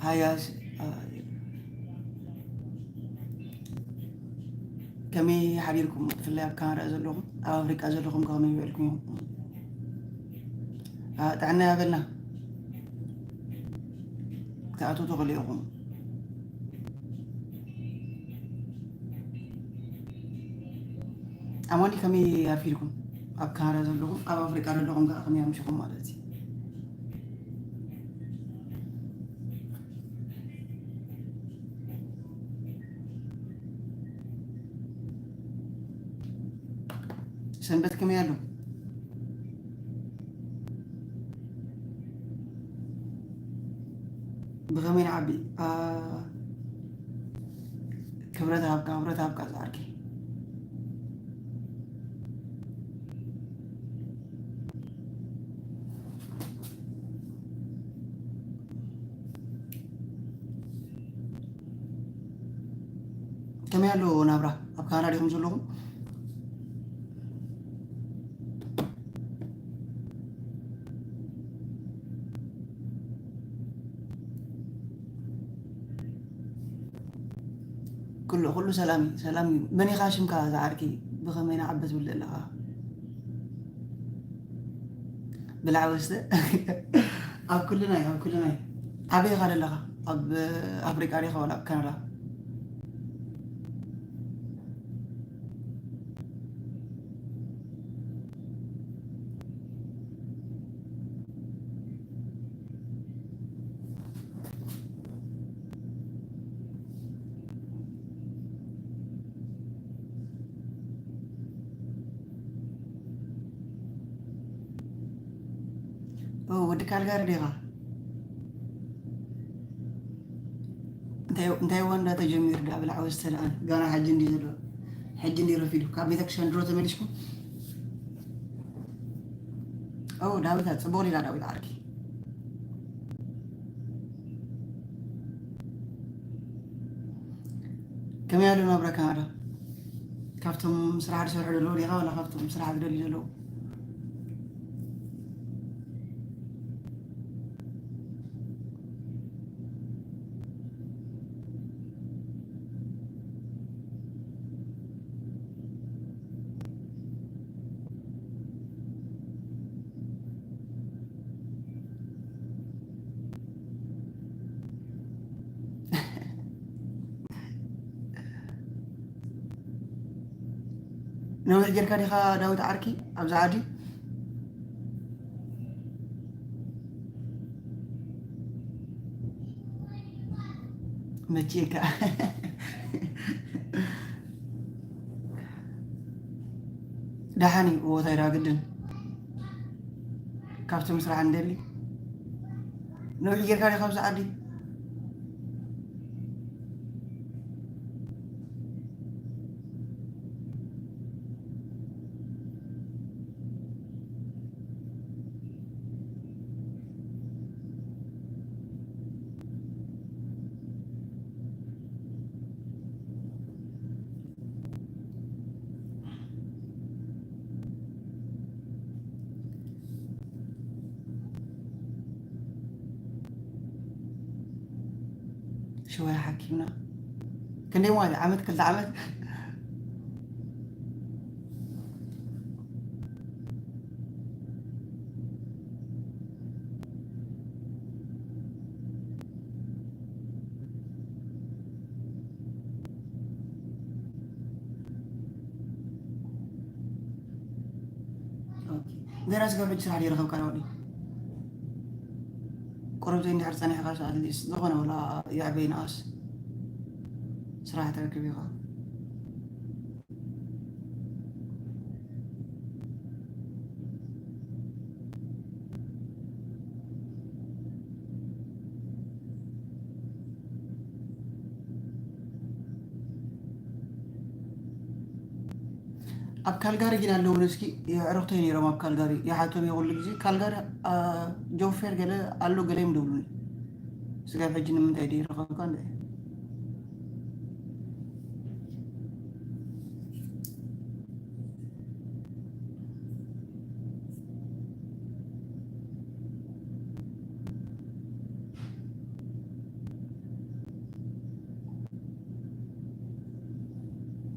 ሃያስ፣ አ፣ ከመይ ሓዲርኩም? ብፍላይ ኣብ ካናዳ ዘለኹም፣ ኣብ ኣፍሪቃ ዘለኹም ከ ከመይ ውዒልኩም? አ፣ ጥዕና ያበልና። ክትኣትዉ ትኽእሉ ኢኹም። ኣማኒ ከመይ ኣርፊድኩም? ኣብ ካናዳ ዘለኹም፣ ኣብ ኣፍሪቃ ዘለኹም ከኣ ከመይ ኣምሲኹም ማለት እዩ? ሰንበት ከመይ ኣሎ? ብኸመይ ንዓቢ? ኣ፣ ክብረት ሃብካ፣ ክብረት ሃብካ ዝዓርከይ። ከመይ ኣሎ ናብራ? ኣብ ካናዳ ዲኹም ዘለኹም? ኩሉ፣ ኩሉ ሰላም እዩ፣ ሰላም እዩ። መን ኢኻ ሽምካ ዝዓርከይ? ብኸመይ ንዓቢ ትብል ዘለኻ? ብላዕበስተ ኣብ ኩልና እዩ፣ ኣብ ኩልና እዩ። ኣበይ ኢኻ ዘለኻ? ኣብ ኣፍሪቃ ዲኻ ዋላ ኣብ ካናዳ? ኦ፣ ወዲ ካልጋሪ ዲኻ? እንታይ፣ እንታይ ወንዳ ተጀሚሩ ዳ ብላዕበስተ ደኣ? ጋና ሕጂ እንዲ ዘሎ። ሕጂ እንዲ ረፊዱ። ካብ ቤተክርስትያን ድሮ ተመሊስኩም? ኦ፣ ዳዊት፣ ጽቡቕ ዲላ ዳዊት ዓርኪ? ከመይ ኣሎ ናብራ ካናዳ? ካብቶም ስራሕ ዝሰርሑ ዘለዉ ዲኻ፣ ዋላ ካብቶም ስራሕ ዝደልዩ ዘለዉ? ነዊሕ ጌርካ ዲኻ ዳዊት ዓርኪ ኣብዛ ዓዲ? መቺእካ። ደሓን እዩ፣ እወ፣ እንታይ ደኣ ግድን። ካብቲ ምስራሕ እንደሊ። ነዊሕ ጌርካ ዲኻ ኣብዚ ዓዲ? ሽወያ ሓኪምና። ክንደይ ማለት? ዓመት፣ ክልተ ዓመት? ኦኬ። ገና ስጋብ ሕጂ ስራሕ ዘይረኸብካ ዶ? ቁሩብ ዘይንድሕር ጸኒሕካ፣ ኣትሊስት ዝኾነ ወላ የዕበይ ንኣስ ስራሕ ትረክብ ኢኻ። ኣብ ካልጋሪ ግን ኣለውን? እስኪ የዕሩኽተይ ነይሮም ኣብ ካልጋሪ፣ ይሓቶም እየ ኩሉ ግዜ። ካልጋሪ፣ አ፣ ጆብ ፌር ገለ ኣሎ ገለ እዮም ደብሉኒ። ስጋብ ሕጂ ንምንታይ ደይረኸብካ እንደ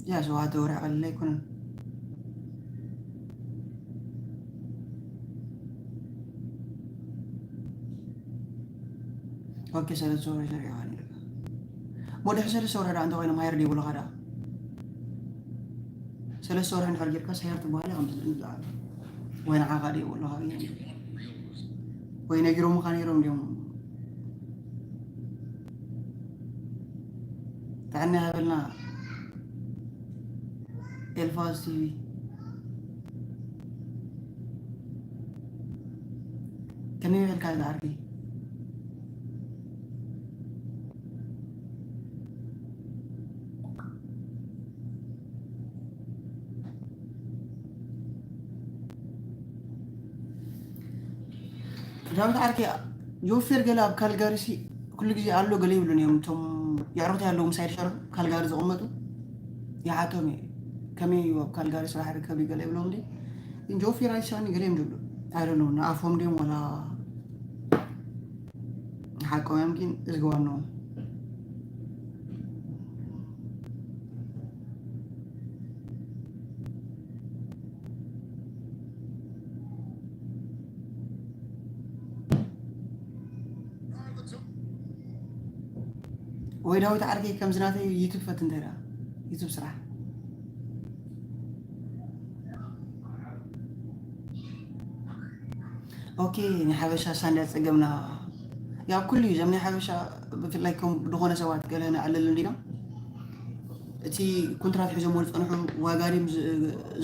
ያ ሸውዓተ ወርሒ ቀሊል ኣይኮነን። ኦኬ፣ ሰለስተ ወርሒ ሰሪዕካ ነይርካ። ወድሒ ሰለስተ ወርሒ ደኣ እንተኾይኖም ሃየር ደይብሉኻ ደኣ። ሰለስተ ወርሒ እንድሕር ጌርካስ ሃየር ትበሃል ኢኻ፣ ምስ ዝኣሉ ወይ ንዓኻ ደይብሉኻ እዮም። ወይ ነጊሮምኻ ነይሮም ድዮም? ጥዕና ይሃበልና። ኤልፋዝ ቲቪ። ከመይ ውዒልካ ዝዓርከይ? ዳዊት ዓርከይ፣ ጆፌር ገለ ኣብ ካልጋሪ ሲ ኩሉ ግዜ ኣሎ ገለ ይብሉን እዮም። እቶም የዕሩኽቲ ኣለዉ ምሳይ ድሸርሑ ካልጋሪ ዝቕመጡ ይሓቶም እየ። ከመይ እዩ ኣብ ካልጋሪ ስራሕ ርከብ ገለ ይብሎም እንዲ። ግን ጆፌር ኣይሰኒ ገለ እዮም ዝብሉ። I don't know፣ ንኣፎም ድዮም ወላ ሓቆም እዮም፣ ግን እዝግባኖም። ወይ ዳዊት ዓርከይ፣ ከምዚ ናተይ ዩቱብ ፈት እንተ ደኣ ዩቱብ ስራሕ። ኦኬ፣ ናይ ሓበሻ ሳንዳ ጸገምና። ያው ኩሉ እዩ ዘም ናይ ሓበሻ፣ ብፍላይ ከም ዝኾነ ሰባት ገለ ንዕልል እንዲና፣ እቲ ኮንትራት ሒዞም ዝጸንሑ ዋጋ ድም ዝ-፣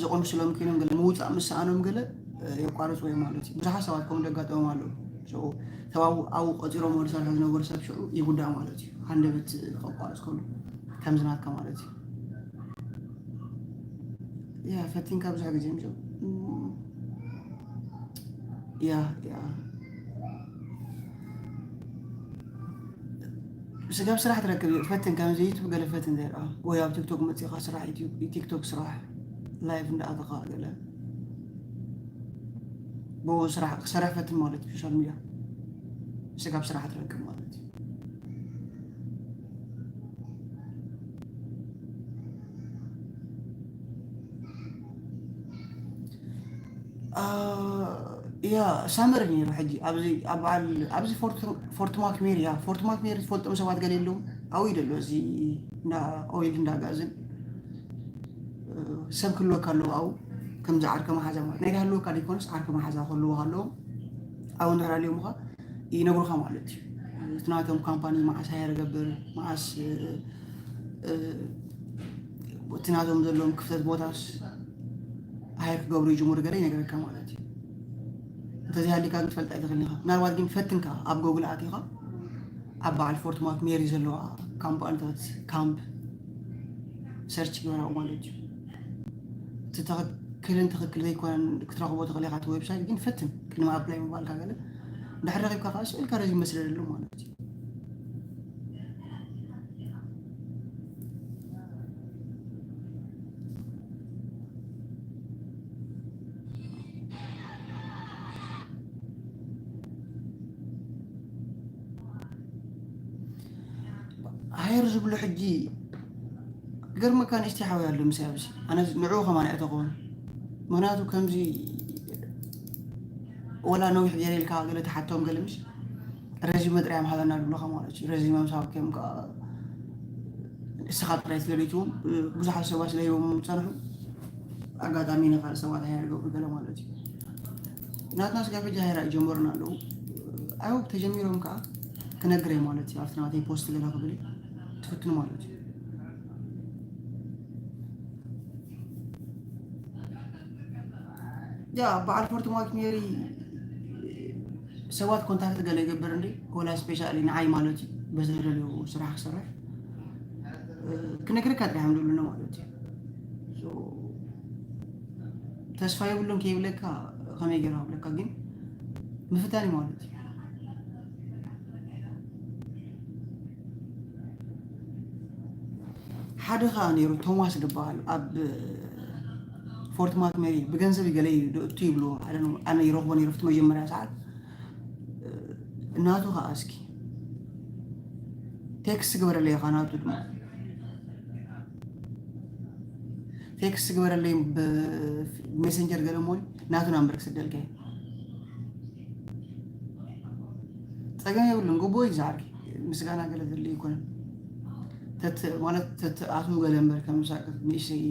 ዘቐንስሎም ኮይኖም ገለ ምውጻእ ምስ ሰኣኖም ገለ፣ እ፣ የቋርጹ እዮም ማለት እዩ። ብዙሓት ሰባት ከምኡ ዘጋጠሞም ኣለዉ። So፣ ሰብ ኣብኡ፣ ኣብኡ ቆጺሮም ዝሰርሑ ዝነበሩ ሰብ ሽዑ ይጉዳእ ማለት እዩ። ሃንደበት ከቋርጽ ከሎ ከምዚ ናትካ ማለት እዩ። ያ፣ ፈቲንካ ብዙሕ ግዜ ምስ፣ ያ፣ ያ። ስጋብ ስራሕ ትረክብ እዩ። ፈትን ከምዚ ዩቱብ ገለ ፈትን ዘይ ደኣ። ወይ ኣብ ቲክቶክ መጺኻ ስራሕ ዩቱብ፣ ቲክቶክ ስራሕ፣ ላይቭ እንዳኣተኻ ገለ። ብኡ ስራሕ ክሰርሕ ፈትን ማለት እዩ፣ ሶሻል ሚድያ። ስጋብ ስራሕ ትረክብ ማለት እዩ። አ፣ ያ፣ ሳመር ነይሩ ሕጂ። ኣብዚ፣ ኣብ በዓል፣ ኣብዚ ፎርት-፣ ፎርት ማክ ሜሪ፣ ያ፣ ፎርት ማክ ሜሪ ትፈልጦም ሰባት ገለ የለዉ? ኣብኡ እዩ ዘሎ፣ እዚ እንዳ ኦይል እንዳ ጋዝን፣ እ፣ ሰብ ክህልወካ ኣለዎ ኣብኡ፣ ከምዚ ዓርከ መሓዛ ማለት። ናይ ሃልወካ ዘይኮነስ ዓርከ መሓዛ ክህልወካ ኣለዎ። ኣብኡ እንድሕር ኣልዮምኻ ይነግሩኻ ማለት እዩ። እቲ ናቶም ካምፓኒ መዓስ ሃየር ገብር፣ መዓስ፣ እ፣ እ፣ እቲ ናቶም ዘለዎም ክፍተት ቦታስ ሃየር ክገብሩ ይጅምሩ ገለ ይነግረካ ማለት እዩ። እንተዘይሃሊካ ግን ትፈልጥ ኣይትኽእልን ኢኻ። ምናልባት ግን ፈትንካ ኣብ ጎግል ኣቲኻ ኣብ በዓል ፎርት ማክ ሜሪ ዘለዋ ካምፓኒታት ካምፕ ሰርች ግበራኡ ማለት እዩ። እቲ ትኽክልን ትኽክል ዘይኮነን ክትረኽቦ ትኽእል ኢኻ እቲ ዌብሳይት፣ ግን ፈትን ቅድሚ ኣፕላይ ምባልካ ገለ። እንድሕር ረኺብካ ከኣ ስቕ ኢልካ ረዚን መስደደሉ ማለት እዩ። ሃየር ዝብሉ ሕጂ ገርመካ ንእሽተይ ሓወይ ኣሎ ምሳይ ኣብዚ። ኣነ ንዕኡ ከማን እየ ተኾን። ምኽንያቱ ከምዚ ወላ ነዊሕ ገይረ ኢልካ ገለ ትሓቶም ገለ ምስ ረዚመ ጥራይ እዮም ሃበና ዝብሉኻ ማለት እዩ። ረዚመ ምስ ሃብከዮም ከኣ ንስኻ ጥራይ ስለ ዘይትህቦም፣ ብዙሓት ሰባት ስለ ሂቦም ዝጸንሑ፣ ኣጋጣሚ ንኻልእ ሰባት ሃየር ገብሩ ገለ ማለት እዩ። ናትና ስጋብ ሕጂ ሃየር ኣይጀመሩን ኣለዉ። I hope ተጀሚሮም ከኣ ክነግር እየ ማለት እዩ። ኣብቲ ናተይ ፖስት ገለ ክብል እየ። ትፍትኑ ማለት እዩ። ያ፣ በዓል ፎርት ማክ ሜሪ ሰባት ኮንታክት ገለ ይገብር እንዲ፣ ወላ ስፔሻሊ ንዓይ ማለት እዩ፣ በዚ ዝደልዮ ስራሕ ክሰርሕ፣ እ፣ ክነግረካ ጥራሕ እዮም ዝብሉኒ ማለት እዩ። So፣ ተስፋ የብሉን ከይብለካ፣ ከመይ ገይረ ክብለካ፣ ግን ምፍታን እዩ ማለት እዩ። ሓደ ኸኣ ነይሩ፣ ቶማስ ዝበሃል፣ ኣብ ፎርት ማክ ሜሪ ብገንዘብ ገለ እዩ እቱ ይብልዎ። I don't know፣ ኣነ ይረኽቦ ነይሩ ኣብቲ መጀመርያ ሰዓት። ናቱ ኸኣ እስኪ ቴክስት ግበረለይ ኢኻ፣ ናቱ ድማ። ቴክስት ግበረለይ ብሜሰንጀር ገለ እሞ ናቱ ናምበር ክሰደልካ እየ። ጸገም የብሉን፣ ግቡእ እዩ ዝዓርኪ። ምስጋና ገለ ዘድልዮ ኣይኮነን። ተት-፣ ማለት ተትኣትዉ ገለ እምበር ከም ምሳቅ ንእሽተይ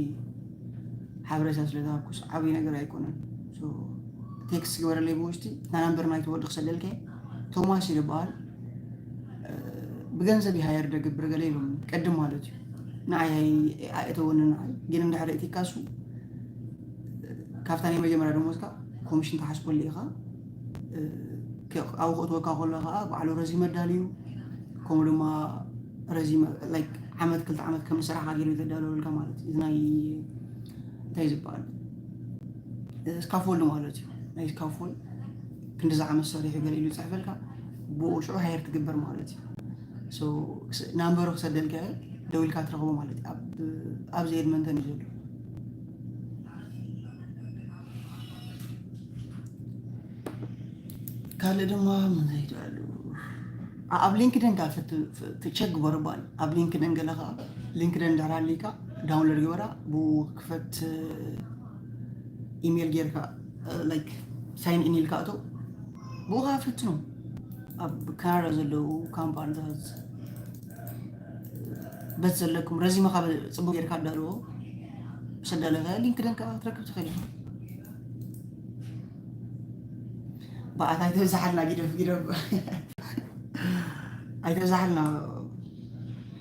ሓበሬታ ስለ ዝሃብኩስ ዓብዪ ነገር ኣይኮነን። ሶ፣ ቴክስት ግበረለይ ብውሽጢ፣ እታ ናምበር ናይቲ ወዲ ክሰደልካ እየ። ቶማስ እዩ ዝበሃል። ብገንዘብ እዩ ሃየር ደግብር ገለ ኢሎም ቅድም ማለት እዩ። ንዓይ ኣይ-፣ ኣየእተወኒ ንዓይ። ግን እንድሕር እቲካ እሱ ካብታ ናይ መጀመርያ ደሞዝካ ኮሚሽን ትሓስበሉ ኢኻ። እ፣ ከ-፣ ኣብኡ ከእትወካ ከሎ ኸዓ ባዕሉ ረዚመ ኣዳልዩ፣ ከምኡ ድማ ረዚመ፣ ላይክ፣ ዓመት ክልተ ዓመት ከም ዝሰራሕካ ገይሩ እዩ ዘዳለወልካ ማለት እዩ። እዚ ናይ፣ እንታይ ዝበሃል? እ፣ ስካፎልድ ማለት እዩ። ናይ ስካፎልድ ክንዲዚ ዓመት ሰሪሑ ገለ ኢሉ ይጽሕፈልካ፣ ብኡ ሽዑ ሃየር ትግበር ማለት እዩ። ሶ፣ ክስ-፣ ናምበሩ ክሰደልካ እየ፣ ደዊልካ ትረኽቦ ማለት እዩ። ኣብ፣ ኣብዚ ኤድመንተን እዩ ዘሎ። ካልእ ድማ ምንታይ ኣሎ? ኣ-፣ ኣብ ሊንክደን ከኣ ፈት-፣ ፈ-፣ ቸክ ግበሮ በል። ኣብ ሊንክደን ገለ ከኣ፣ ሊንክደን እንድሕር ሃልይካ፣ ዳውንሎድ ግበራ፣ ብኡ ክፈት፣ ኢሜል ጌርካ፣ እ፣ ላይክ፣ ሳይን ኢን ኢልካ እቶ። ብኡ ከኣ ፈትኑ። ኣብ ካናዳ ዘለዉ ካምፓኒታት በቲ ዘለኩም ረዚመኻ ጽቡቅ ጌርካ ኣዳልዎ። ምስ ኣዳለኻ ሊንክደን ከኣ ክትረክብ ትኽእል ኢኻ። በኣታ ኣይተብዝሓልና፣ ጊደፍ፣ ጊደፍ። ኣይተብዝሓልና።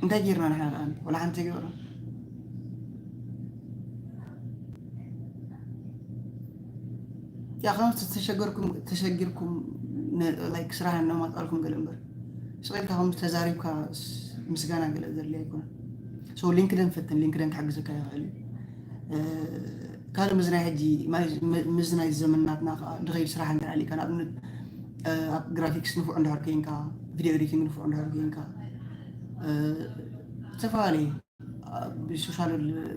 እንታይ ጌርና ንሕና ደኣ? ወላ ሓንቲ ዘይገበርና። ያ፣ ከም ተሸገርኩም፣ ተሸጊርኩም ነ-፣ ላይክ፣ ስራሕ እናማጻልኩም ገለ እምበር፣ ስቕ ኢልካ ከም ተዛሪብካ ስ-፣ ምስጋና ገለ ዘድልዮ ኣይኮነን። ሶ፣ ሊንክደን ፈትን፣ ሊንክደን ክሕግዘካ ይኽእል እዩ። እ፣ ካልእ ምስዚ ናይ ሕጂ፣ ማይ-፣ ም-፣ ምስዚ ናይ ዘመናትና ከኣ ድኸይድ ስራሕ እንድሕር ኣሊካ፣ ንኣብነት፣ እ፣ ኣብ ግራፊክስ ንፉዕ እንድሕር ኮይንካ፣ ቪድዮ ኤዲቲንግ ንፉዕ እንድሕር ኮይንካ፣ እ፣ ዝተፈላለዩ ኣብ ሶሻል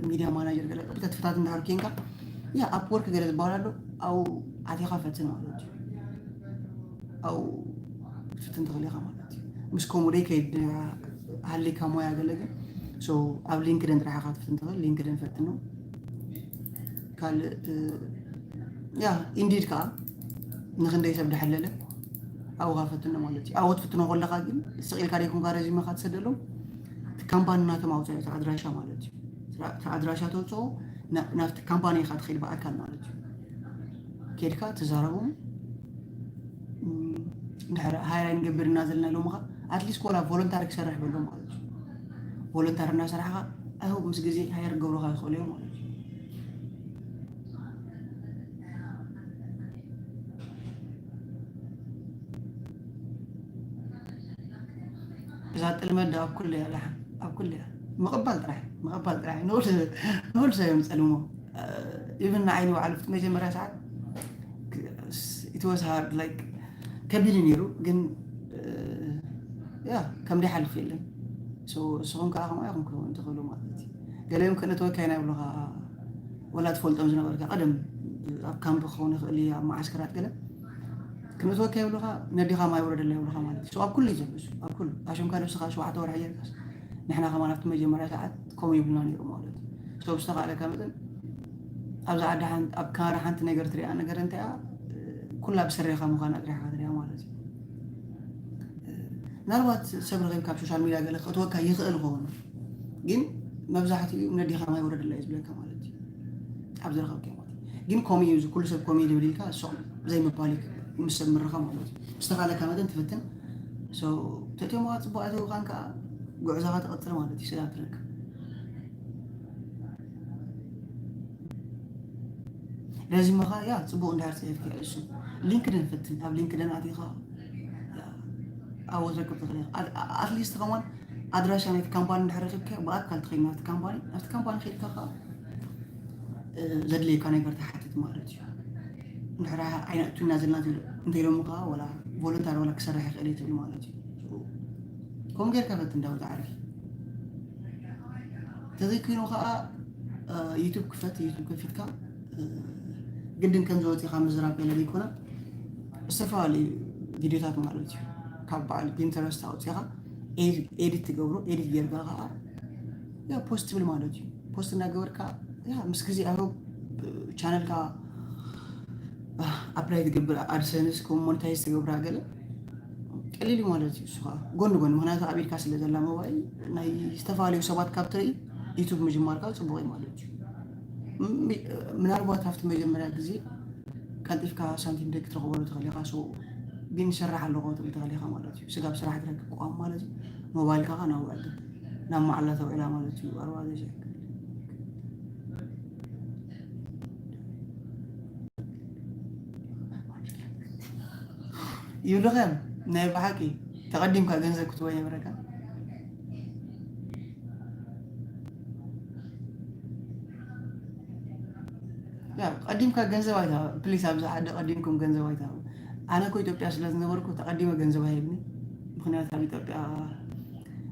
ሚድያ ማናጀር ገለ ተትፍታት እንድሕር ኮይንካ፣ ያ፣ ኣፕ ወርክ ገለ ዝበሃል ኣሎ፣ ኣብኡ ኣቲኻ ፈትን ማለት እዩ። ኣብኡ ክትፍትን ትኽእል ኢኻ ማለት እዩ። ምስ ከምኡ ደይ ከይድ ሃሊካ ሞያ ገለ ግን፣ ሶ፣ ኣብ ሊንክደን ጥራሕ ኢኻ ክትፍትን ትኽእል፣ ሊንክደን ፈትኖ። ካልእ፣ እ፣ ያ፣ ኢንዲድ ከኣ ንኽንደይ ሰብ ድሓለለ ኣብኡ ኸኣ ፈትኖ ማለት እዩ። ኣብኡ ክትፍትኖ ከለኻ ግን ስቕ ኢልካ ደይኮንካ ረዚመኻ ትሰደሎም፣ እቲ ካምፓኒ ናቶም ኣውፅኦ እቲ ኣድራሻ ማለት እዩ። እቲ ኣድራሻ ተውፅኦ፣ ና-፣ ናብቲ ካምፓኒ ኢኻ ትኸይድ ብኣካል ማለት እዩ። ኬድካ ትዛረቦም፣ እም፣ እንድሕር ሃየር ኣይንገብር ኢና ዘለና ኢሎምኻ፣ ኣትሊስት ኮላ ቮለንታሪ ክሰርሕ በሎም ማለት እዩ። ቮለንታሪ እናሰራሕኻ፣ ኣይሆፕ ምስ ግዜ ሃየር ክገብሩኻ ይኽእሉ እዮም ማለት እዩ። እዛ ጥልመት ደኣ ኣብ ኩሉ እያ፣ ደሓን ኣብ ኩሉ እያ። ምቕባል ጥራሕ፣ ምቕባል ጥራሕ። ንኹሉ፣ ንኹሉ ሰብ እዮም ዝጸልምዎ። እ፣ ኢቭን ንዓይ ንባዕሉ ኣብቲ መጀመርያ ሰዓት ክ-፣ ስ-፣ it was hard፣ ላይክ፣ ከቢድ እዩ ነይሩ፣ ግን፣ እ፣ ያ፣ ከም ደይሓልፍ የለን። ሶ፣ ንስኹም ከኣ ከምኡ ኢኹም ክትኮኑ ትኽእሉ ማለት እዩ። ገሊኦም ከነተወካይና ይብሉኻ፣ ወላ ትፈልጦም ዝነበርካ ቀደም ኣብ ካምፕ ክኸውን ይኽእል እዩ፣ ኣብ መዓስከራት ገለ ክነእትወካ ይብሉኻ፣ ነዲኻ ማይ ውረደላ ይብሉኻ ማለት እዩ። ሶ፣ ኣብ ኩሉ እዩ ዘሎ እሱ፣ ኣብ ኩሉ። ኣሽምካ ነብስኻ ሸውዓተ ወርሒ ጌርካስ፣ ንሕና ከማን ኣብቲ መጀመርያ ሰዓት ከምኡ ይብሉና ነይሩ ማለት እዩ። ሶ፣ ብዝተኻእለካ መጠን፣ ኣብዚ ዓዲ ሓን-፣ ኣብ ካናዳ ሓንቲ ነገር ትሪኣ ነገር እንታይ እያ፣ ኩላ ብስሬኻ ምዃና ጥራሕ ኢኻ ትሪኣ ማለት እዩ። ምናልባት ሰብ ረኺብካ ኣብ ሶሻል ሚድያ ገለ ክእትወካ ይኽእል ይኸውን፣ ግን መብዛሕትኡ ነዲኻ ማይ ውረደላ እዩ ዝብለካ ማለት እዩ። ኣብ ዝረኸብካዮ ማለት እዩ። ግን ከምኡ እዩ፣ እዚ ኩሉ ሰብ ከምኡ እዩ ዝብል ኢልካ ሱቕ ዘይምባል እዩ ምስ ሰብ ምርኻብ ማለት እዩ። ዝተኻእለካ መጠን ትፍትን። ሶ፣ ተእትዮም ከኣ ጽቡቕ፣ ኣይተውካን ከኣ ጉዕዞኻ ትቕጽል ማለት እዩ። ሰላም ትረክብ። ረዚመኻ፣ ያ፣ ጽቡቕ እንድሕር ጽሒፍካ እሱ። ሊንክድን ፈትን፣ ኣብ ሊንክድን ኣቲኻ፣ ያ፣ ኣብኡ ትረክብ ትኽእል ኢኻ። ኣት-፣ ኣትሊስት ከማን ኣድራሻ ናይቲ ካምፓኒ እንድሕር ረኺብካ፣ ብኣካል ትኸይድ ናብቲ ካምፓኒ፣ ናብቲ ካምፓኒ ከይድካ ከኣ፣ እ፣ ዘድልየካ ነገር ትሓትት ማለት እዩ። እንድሕር ኣይነእቱና ዘለና ትብል፣ እንተ ኢሎምኻ፣ ወላ ቮለንታሪ ወላ ክሰርሕ ይኽእል እዩ ትብል ማለት እዩ። ከምኡ ጌርካ ፈትን ዳዊት ዓርኪ። ተዘይኮይኑ ኸዓ፣ እ፣ ዩቱብ ክፈት፣ ዩቱብ ከፊትካ፣ እ፣ ግድን ከም ዝወፅኻ ምዝራብ ገለ ዘይኮነ፣ ዝተፈላለዩ ቪድዮታት ማለት እዩ። ካብ በዓል ፒንተረስት ኣውፂኻ ኤዲ-፣ ኤዲት ትገብሮ፣ ኤዲት ጌርካ ኸዓ፣ ያው ፖስት ትብል ማለት እዩ። ፖስት እናገበርካ ያ ምስ ግዜ ኣብ ቻነልካ ኣፕላይ ትገብር ኣድሰንስ ከም ሞኒታይዝ ትገብራ ገለ ቀሊል እዩ ማለት እዩ። እሱ ከዓ ጎን ጎን ምክንያቱ ኣብ ኢድካ ስለ ዘላ ሞባይል ናይ ዝተፈላለዩ ሰባት ካብ ትርኢ ዩቱብ ምጅማርካ ፅቡቅ እዩ ማለት እዩ። ም- ምናልባት ኣብቲ መጀመርያ ግዜ ቀልጢፍካ ሳንቲም ደቂ ትረኽበሉ ትኽእል ኢኻ። ሶ ግን ይሰርሕ ኣለኹ ትብል ትኽእል ኢኻ ማለት እዩ። ስጋብ ስራሕ ትረክብ ቅዋም ማለት እዩ። ሞባይልካ ከዓ ናብ ውዕል ናብ ማዕላ ተውዕላ ማለት እዩ። ኣርባዕተ ሺሕ ይብልኸም ናይ ብሓቂ ተቐዲምካ ገንዘብ ክትወ የብረካ። ያ ቀዲምካ ገንዘብ ኣይታ ፕሊስ ኣብዚ ዓዲ ቀዲምኩም ገንዘብ ኣይታ። ኣነ እኮ ኢትዮጵያ ስለ ዝነበርኩ ተቐዲመ ገንዘብ ኣይብኒ። ምክንያቱ ኣብ ኢትዮጵያ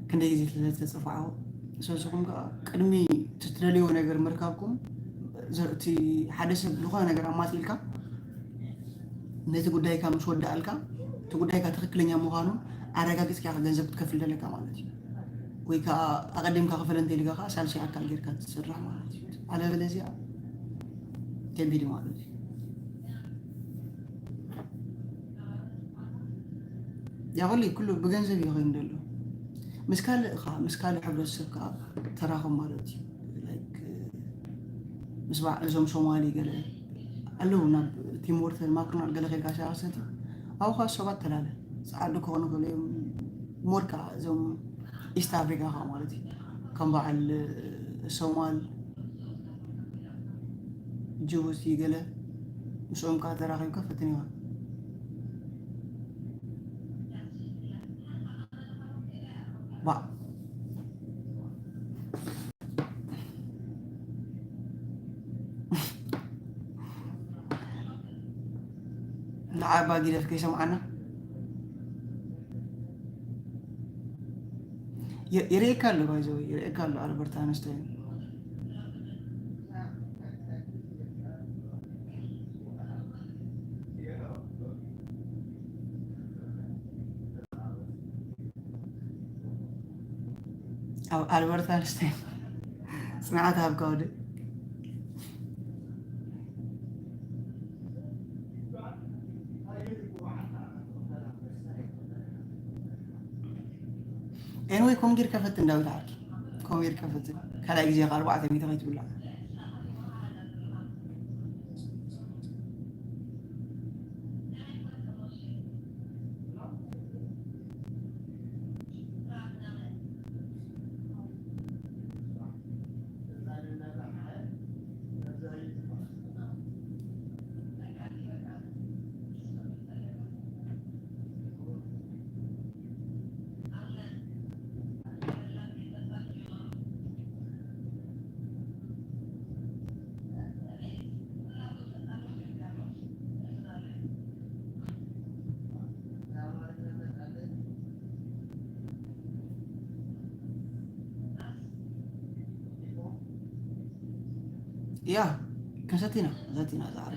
ክንደይ ግዜ ስለ ዝተፅፋዕኩ ስለዝኹም ከዓ ቅድሚ ትትደልዮ ነገር ምርካብኩም ዘ- እቲ ሓደ ሰብ ዝኾነ ነገር ኣማፂልካ ነቲ ጉዳይካ ምስ ወዳእልካ እቲ ጉዳይካ ትክክለኛ ምዃኑ ኣረጋጊፅካ ኢኻ ገንዘብ ክትከፍል ዘለካ ማለት እዩ። ወይ ከዓ ኣቐዲምካ ክፈለ እንተኢልካ ከዓ ሳልሳይ ኣካል ጌርካ ትስራሕ ማለት እዩ። ኣለበለዚያ ከቢድ እዩ ማለት እዩ። ያ ኩሉ ኩሉ ብገንዘብ እዩ ኮይኑ ዘሎ። ምስ ካልእ ኻ ምስ ካልእ ሕብረተሰብ ከዓ ተራኸብ ማለት እዩ። ላይክ ምስ በዓል እዞም ሶማሊ ገለ ኣለዉ ናብ ቲምወርተን ማክዶናልድ ገለ ከይድካ ሻሂ ሰቲ ኣብኡ ከዓ ሰባት ተላለ ፃዓዱ ክኾኑ ክእሉ እዮም። ሞር ከዓ እዞም ኢስት ኣፍሪካ ከዓ ማለት እዩ ከም በዓል ሶማል ጅቡቲ ገለ ምስኦም ከዓ ተራኺብካ ፈትን ኢኻ። ባ ንዓባ ጊደፍ ከይሰምዓና የ- ይርእየካ ኣሎ ባይዘው ይርእየካ ኣሎ ኣልበርት ኣንስታይን ኣብ ኣልበርት ኣንስታይን ጽንዓት ሃብካ ወደ ኤንወይ ኮንጊር ከፈት እንዳዊት ዓርኪ ኮንጊር ከፈት ካልኣይ ግዜ ካልባዕተ ሚተ ከይትብላ ያ ከሰቲና ከሰቲና ዛዕሪ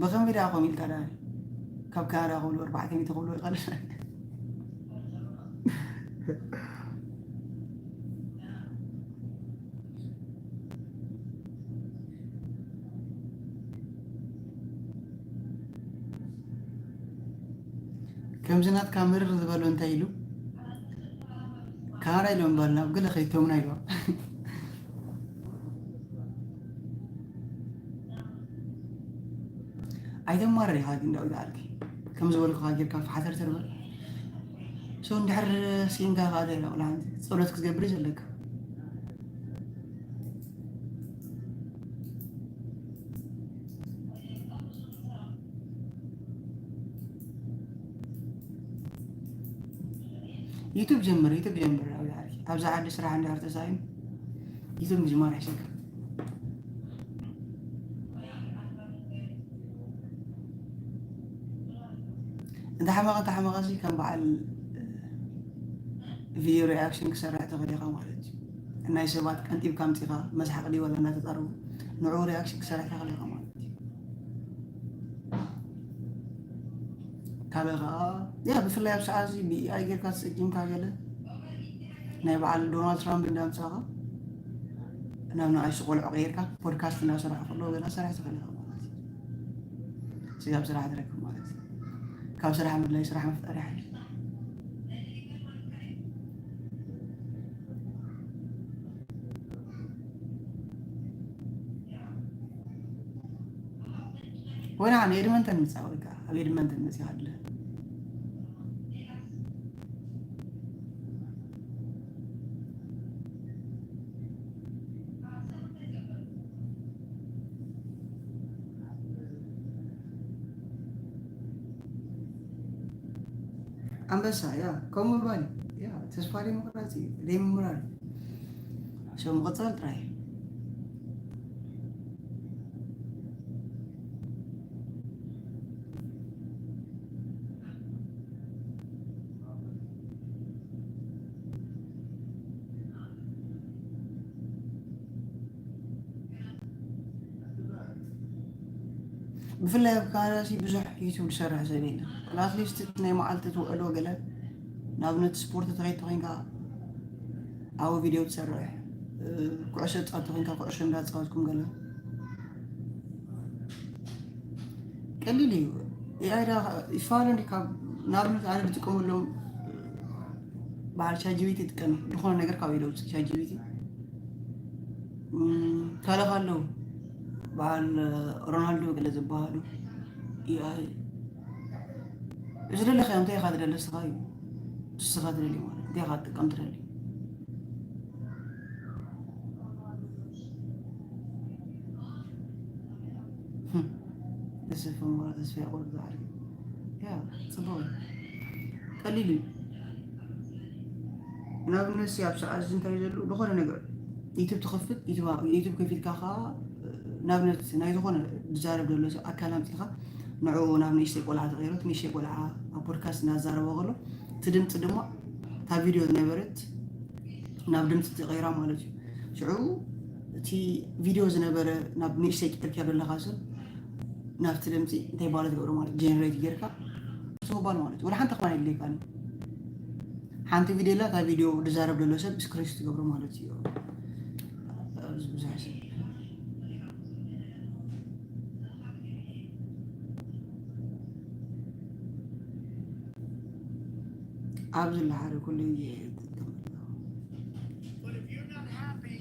ብኸመይ ደኣ ከምኡ ኢልካ ደኣ ካብ ካናዳ ክብሉ ኣርባዕተ ሚእቲ ክብሉ ይቐልል ከምዚ ናትካ ምርር ዝበሎ እንታይ ኢሉ ካራ ኢሎም ባል ናብ ገለ ከይቶምና ኢልዋ ኣይተማርር ኢኻ ግን ዳዊት ዓርኪ ከም ዝበልኩኻ ጌርካ ፈሓተር ተርበር ሰው እንድሕር ሲንካ ኻደ ኢላ ቆልዓ ጸሎት ክትገብር እዩ ዘለካ ዩቱብ ጀምር ዩቱብ ጀምር ኣብዚ ዓዲ ስራሕ እንድሕር ተሳኢኑ ዩቱብ ምጅማር ይሕሸካ እንተሓመቐ እንተሓመቐ እዚ ከም በዓል ቪድዮ ሪኣክሽን ክሰርሕ ትኽእል ኢኻ ማለት እዩ። ናይ ሰባት ቀንጢብካ ኣምፂኻ መስሓቕ ድዩ ወላ እናተፃረቡ ንዕኡ ሪኣክሽን ክሰርሕ ትኽእል ኢኻ ማለት እዩ። ካልእ ከዓ ያ ብፍላይ ኣብ ሰዓት እዚ ብኢኣይ ጌርካ ተፀጊምካ ገለ ናይ በዓል ዶናልድ ትራምፕ እንዳምፃኻ ናብ ንኣሽቱ ቆልዑ ቀይርካ ፖድካስት እናሰራሕ ከሎ ገና ሰራሕ ትኽእል ኢኻ ማለት እዩ። ስጋብ ስራሕ ትረክብ ማለት እዩ። ካብ ስራሕ ምድላይ ስራሕ ምፍጣር ይሓይሽ። ወላ ኣነ ኤድመንተን ምጻእ ወይ ከዓ ኣብ ኤድመንተን መጺእ ኣለ። ኣንበሳ ያ ከምኡ ምባል ያ ተስፋ ደይ ምቑራጽ እዩ ደይ ምምራር እዩ። ሶ ምቕጻል ጥራይ። ብፍላይ ኣብ ካናዳ ሲ ብዙሕ ዩቱብ ዝሰርሕ ሰብ የለን። ኣትሊስት ናይ መዓልቲ ትውዕሎ ገለ ንኣብነት ስፖርት ተኸይድ ተኮይንካ ኣብኡ ቪድዮ ትሰርሕ፣ ኩዕሾ ትፃወት ተኮይንካ ኩዕሾ እንዳተፃወትኩም ገለ ቀሊል እዩ። ኤኣይ ዳ ይፋለ እንዲ ካብ ንኣብነት ኣነ ዝጥቀመሎም በዓል ቻት ጂቢቲ ይጥቀም ዝኾነ ነገር ካብ ኢለ ውፅእ ቻት ጂቢቲ ካልእ ኣለዉ በዓል ሮናልዶ ገለ ዝበሃሉ ኤኣይ እዚ ደለኻ እንታይ ኢኻ ትደሊ ንስኻ እዩ ንስኻ ትደሊ ማለት እንታይ ኢኻ ትጥቀም ትደሊ ተስፋ መቁረጥ ተስፋ የቁርጥ ዝዓል ያ ፅቡቅ እዩ ቀሊል እዩ ንኣብነት ኣብ ሰዓት እዚ እንታይ ዘሎ ዝኾነ ነገር ዩቱብ ትኸፍት ዩቱብ ከፊትካ ከዓ ንኣብነት ናይ ዝኾነ ዝዛረብ ዘሎ ሰብ ኣካል ኣምፂኻ ንዕኡ ናብ ንእሽተይ ቆልዓ ተቐይሮት ንእሽተይ ቆልዓ ኣብ ፖድካስት እናዛረበ ከሎ እቲ ድምፂ ድማ እታ ቪድዮ ዝነበረት ናብ ድምፂ ትቐይራ ማለት እዩ ሽዑ እቲ ቪድዮ ዝነበረ ናብ ንእሽተይ ቀርክያ ዘለካ ሰብ ናብቲ ድምፂ እንታይ ባለ ትገብሮ ማለት ጀነሬት ጌርካ ትባል ማለት ወላ ሓንቲ ክኾን የድልየካን ሓንቲ ቪድዮ ላ እታ ቪድዮ ዝዛረብ ዘሎ ሰብ ስክሪንሾት ትገብሮ ማለት እዩ ኣብዚ ብዙሕ ሰብ ኣብዚ ለሓደ ኩሉ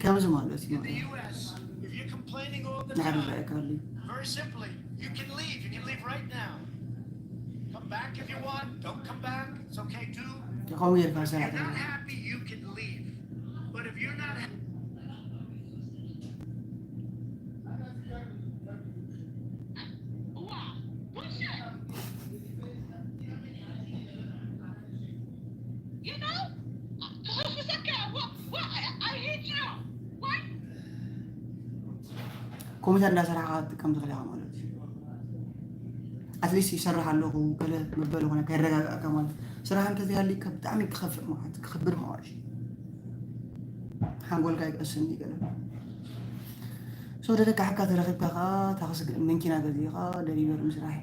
ከምዚ ማለት እዩ ንሓደ ረኣየካ ኣሎ ከምኡ ጌርካ ሰራሕተኛ ኮምፒተር እንዳሰራሕካ ትጥቀም ትኽእል ኢኻ ማለት እዩ ኣትሊስት ይሰርሕ ኣለኹ ገለ መበሊ ኮነ ከይረጋግኣካ ማለት ስራሕ እንተዘይሃልዩካ ብጣዕሚ ክኸፍእ ማለት ክኸብድ ማለት እዩ ሓንጎልካ ይቀስን ይገለ ሶ ደደካሕካ ተረኺብካ ከዓ ታክሲ መንኪና ገዚእካ ደሊቨር ምስራሕ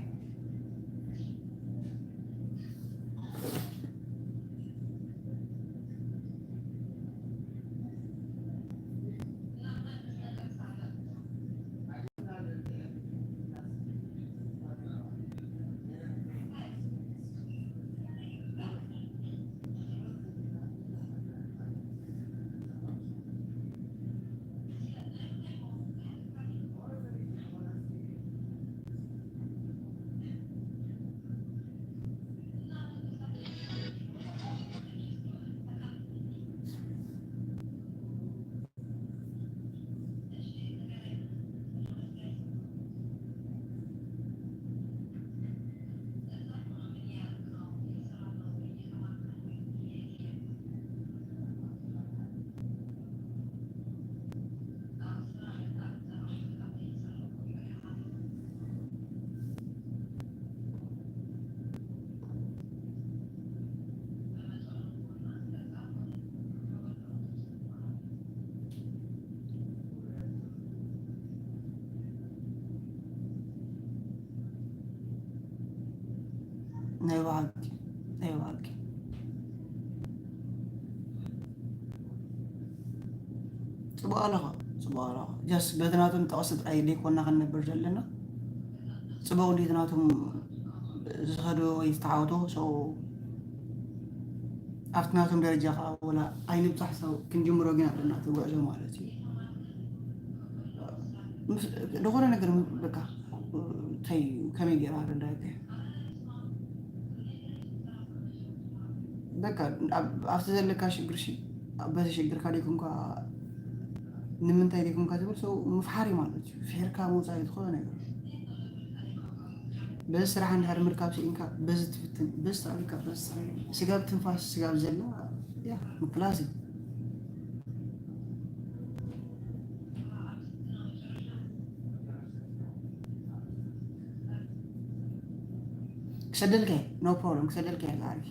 ኣይዋልኪ፣ ኣይዋልኪ። ጽቡቕ ኣለኻ፣ ጽቡቕ ኣለኻ። ጀስት በቲ ናቶም ጠቕሲ ጥራይ ዘይኮና ክንነብር ዘለና። ጽቡቕ እንዴት ናቶም ዝኸዶ ወይ ዝተዓወቶ፣ so ኣብቲ ናቶም ደረጃ ከኣ ወላ ኣይንብጻሕ፣ so ክንጅምሮ ግን ኣለና እቲ ጉዕዞ ማለት እዩ። ምስ-፣ ዝኾነ ነገር ም-፣ በቃ፣ እንታይ እዩ፣ ከመይ ገይራ ኣረዳእካ? በቃ፣ ኣብ-፣ ኣብቲ ዘለካ ሽግር ሺ፣ በዚ ሽግርካ ደይኮንካ፣ ንምንታይ ደይኮንካ ዝብል ሰው ምፍሓር እዩ ማለት እዩ። ፍሒርካ ምውጻእ እዩ ዝኾነ ነገር። በዚ ስራሕ እንድሕር ምርካብ ስኢንካ፣ በዚ ትፍትን፣ በዚ ተኣሊካ፣ በዚ ስራሕ፣ ስጋብ ትንፋስ ስጋብ ዘላ፣ ያ፣ ምፍላስ እዩ። ክሰደልካ እየ፣ no problem፣ ክሰደልካ እየ፣ ዝዓርኪ።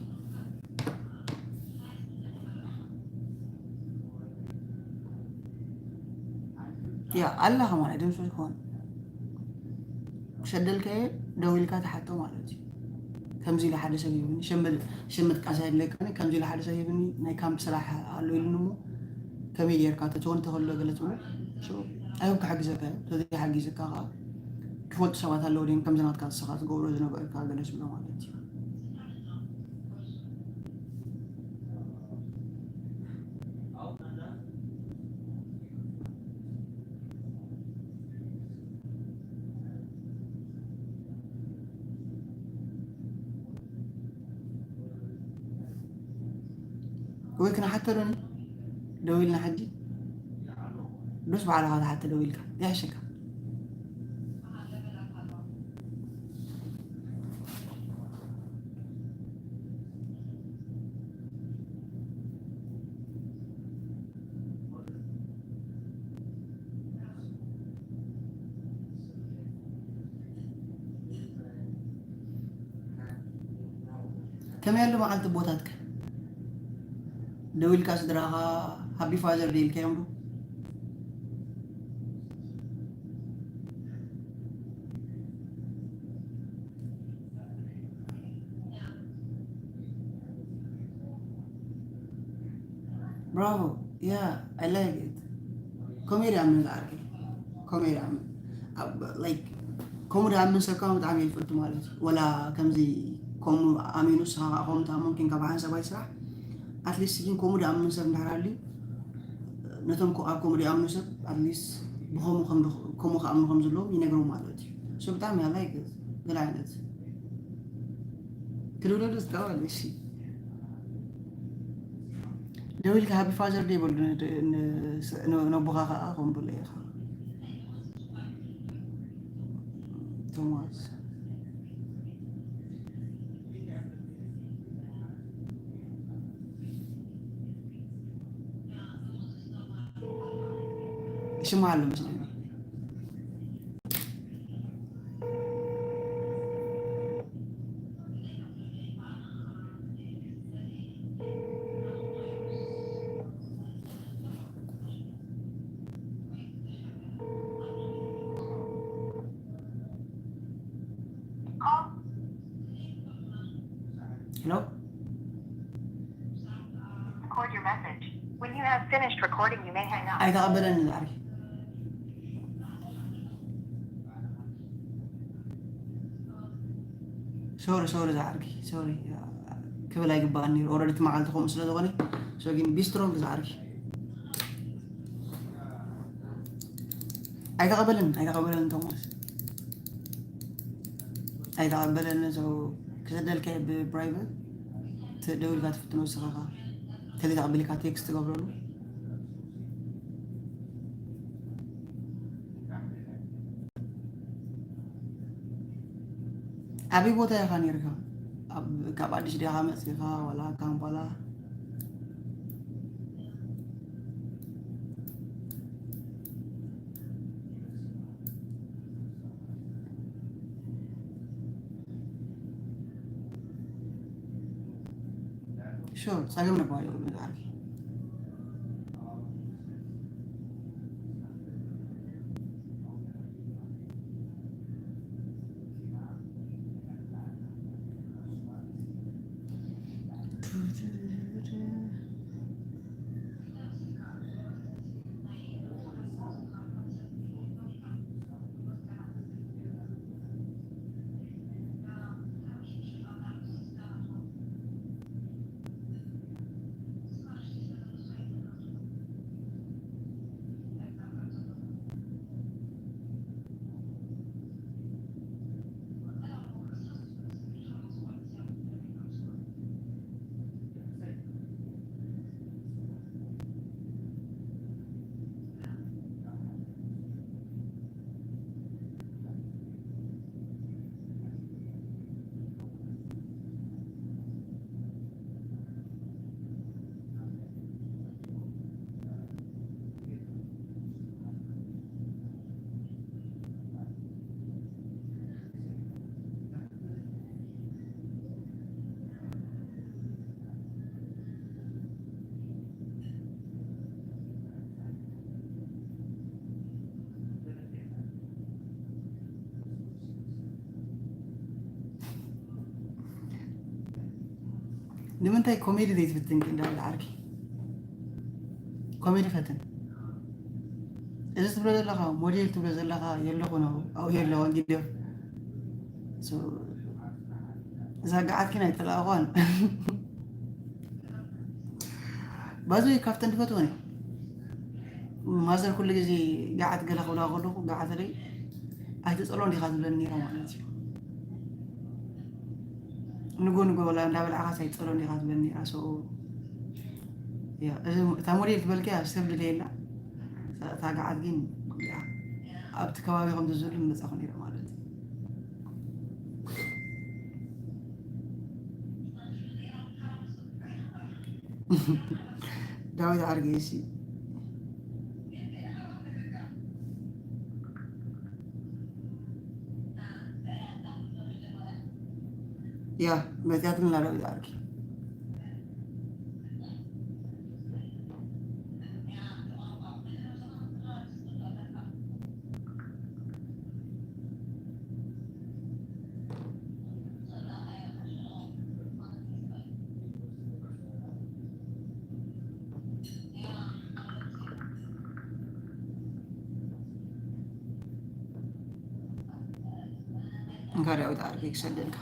ያ፣ ኣላ ከማን፣ ድምፁ ዝኮን ክሰደልካ እየ፣ ደዊልካ ትሓቶ ማለት እዩ። ከምዚ ኢሉ ሓደ ሰብ ሂብኒ፣ ሸመት፣ ሸመት ቃሳ የድለካ፣ ከምዚ ኢሉ ሓደ ሰብ ሂብኒ፣ ናይ ካምፕ ስራሕ ኣሎ ኢሉኒ እሞ፣ ከመይ ጌርካ ተትወን ተኸሎ ገለ ትብሎ። So፣ ኣይሁብ ክሕግዘካ እዩ። ተዘይሓጊዘካ ከኣ፣ ክፈልጡ ሰባት ኣለዉ ድዮም፣ ከምዚ ናትካ ንስኻ ትገብሮ ዝነበርካ ገለ ዝብሎ ማለት እዩ። ወይ ክንሓተሉን ደው ኢልና ሕጂ ዱስ ባዕልኻ ትሓተ ደው ኢልካ ይሕሸካ። ከመይ ኣሎ መዓልቲ ቦታትካ ደው ኢልካ ስድራኻ ሃቢ ፋዘር ደይ ኢልካዮም ዶ? Bravo. Yeah, I like it. ኮሜድያን ምን ዝዓርከይ? ኮሜድያን ምን? ኣብ፣ like፣ ከምኡ ደኣ ምን ሰብ ከኣ ብጣዕሚ እየ ዝፈቱ ማለት እዩ። ወላ ከምዚ ከምኡ ኣሚኑ ንስኻ ከኣ ከምኡ ትኣምን ኬንካ ብሓንሳብ ኣይስራሕ። At least ግን ከምኡ ደኣ ምን ሰብ እንድሕር ኣልዩ፣ ነቶም ኮ-፣ ኣብ ከምኡ ደኣ ኣምኑ ሰብ at least ብኸምኡ ከም ድ-፣ ከምኡ ክኣምኑ ከም ዘለዎም ይነግሮም ማለት እዩ። So ብጣዕሚ I like it። ገለ ዓይነት ክድውለሉ ዝጠዋል፣ እሺ። ደው ኢልካ ሃቢ ፋዘር ደይ በሉ፣ ን-፣ ን-፣ ስ-፣ ን-፣ ነቦኻ ኸኣ ከም በሎ ኢኻ። ቶማስ። ይስማዕ ኣሎ መስለኒ። Hello? Record your message. When you have finished recording, you may hang up. ኣይተቐበለኒ ዝዓርከይ። ሶሪ፣ ሶሪ ዝዓርከይ፣ ሶሪ። ክብል ኣይግባእን ነይሩ። ኦረዲ እቲ መዓልቲ ከምኡ ስለ ዝኾነ፣ so ግን be strong ዝዓርከይ። ኣይተቐበለን፣ ኣይተቐበለን ቶማስ። ኣይተቐበለን፣ so ክሰደልካ እየ ብፕራይቨት፣ ት-፣ ደዊልካ ትፍትኖ ንስኻ ኸኣ። ተዘይተቐቢልካ ቴክስት ትገብረሉ። ኣበይ ቦታ ኢኻ ነይርካ? ኣብ፣ ካብ ኣዲስ ዲኻ መጺኻ ዋላ ካምፓላ? ሹር፣ ጸገም ነባሪ ይብሉ ዝዓርከይ። ንምንታይ ኮሜዲ ዘይትፍትን ግን ዳዊት ዓርኪ? ኮሜዲ ፈትን። እዚ ትብሎ ዘለኻ ሞዴል ትብሎ ዘለኻ የለኹ ነው፣ ኣብኡ የለኹን ጊደፍ። So፣ እዛ ገዓት ግን ኣይጠላእኳን። ባዚ ካብተን ትፈትወን እየ። ማዘር ኩሉ ግዜ ገዓት ገለ ክብላ ከለኹ፣ ገዓተለይ ኣይትጸልኦን ዲኻ ትብለኒ ነይራ ማለት እዩ። ንጎ ንጎ ወላ እንዳበላዕኻስ ኣይትጸልኦን ዲኻ ትብለኒ ነይራ። So፣ ያ፣ እዚ፣ እታ ሞዴል ትበልክያ ሰብ ድለየላ። እታ ገዓት ግን፣ ያ፣ ኣብቲ ከባቢ ከም ዝዝሉ መጻኹ ነይረ ማለት እዩ። ዳዊት ዓርኪ፣ እሺ። ያ፣ መጺኣትልና ዳዊት ዓርኪ። እንካ ዳዊት ዓርኪ ክሰደልካ።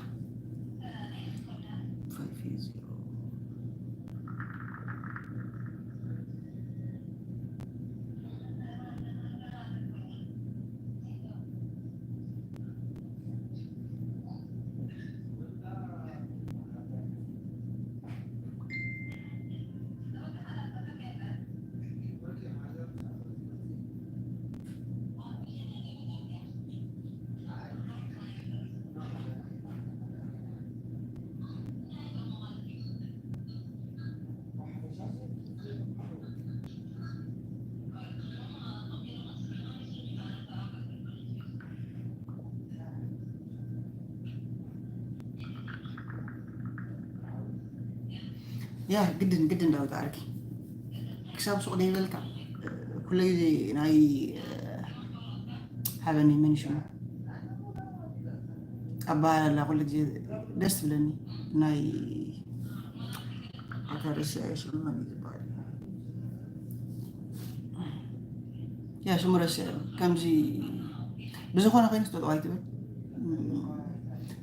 ያ፣ ግድን፣ ግድን ዳዊት ዓርኪ። ክሳብ ሱቕ ደይበልካ፣ ኩሉ ግዜ ናይ፣ ሓበኒ መን ሽሙ? ኣበሃህላ ኩሉ ግዜ ደስ ትብለኒ። ናይ ኣታ ርእሲ ሽሙ መን እዩ ዝበሃል? ያ፣ ሽሙ ረሲዐ። ከምዚ ብዝኾነ ኮይኑ ስጠጠው ኣይትበል።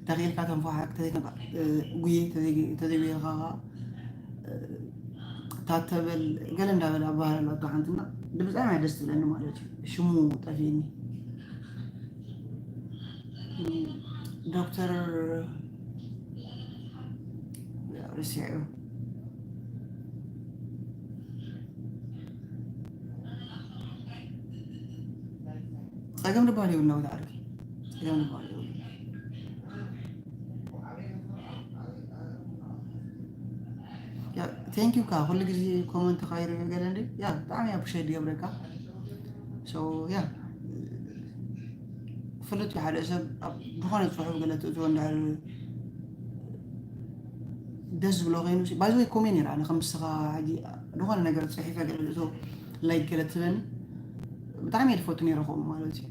ተኽኢልካ ተንፋሓክ፣ ተዘይተንፋ-፣ እ፣ ጉየ፣ ተዘይ-፣ ተዘይጉየኻ ኸዓ፣ እ፣ ታተበል ገለ እንዳበለ ኣበሃህላ ኣሎ ኣቶ ሓንትና። ብጣዕሚ እያ ደስ ትብለኒ ማለት እዩ። ሽሙ ጠፊእኒ። ዶክተር ርሲዑ። ጸገም ዝበሃል የብልና፣ ወዲ ዓርኪ። ጸገም ዝበሃል የብልና። ያ፣ ቴንክ ዩ ካ፣ ኩሉ ግዜ ኮመንት ካይረ ገለ እንዲ፣ ያ፣ ብጣዕሚ ኣፕሪሼት ይገብረካ። So፣ ያ፣ ፍሉጥ እዩ ሓደ ሰብ ኣብ ዝኾነ ጽሑፍ ገለ ትእትዎ እንድሕር ደስ ዝብሎ ኮይኑ ሲ፣ ባይ ዘ ወይ ኮሜን ይርኣ፣ ኣነ ከም ንስኻ ሕጂ ዝኾነ ነገር ጽሒፈ ገለ ልእቶ ላይክ ገለ ትበኒ፣ ብጣዕሚ እየ ዝፈቱ ነይረ ከምኡ ማለት እዩ።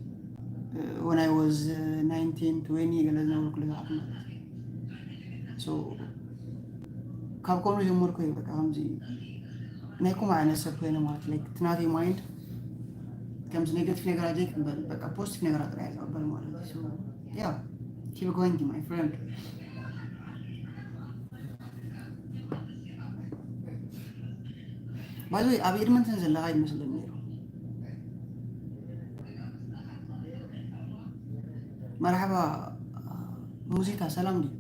When I was nineteen, twenty ገለ ዝነበርኩሉ ሰዓት ማለት እዩ። So፣ ካብ ከምኡ ጀመርኩ እዩ በቃ ከምዚ ናይ ከምኡ ዓይነት ሰብ ኮይነ ማለት like እቲ ናተይ mind ከምዚ negative ነገራት ዘይቅበል በቃ positive ነገራት ጥራይ ዝቅበል ማለት እዩ። So yeah, keep going my friend. By the way ኣብ ኤድመንተን ዘለኻ ይመስለኒ ነይሩ። መርሓባ ሙዚታ ሰላም ድዩ?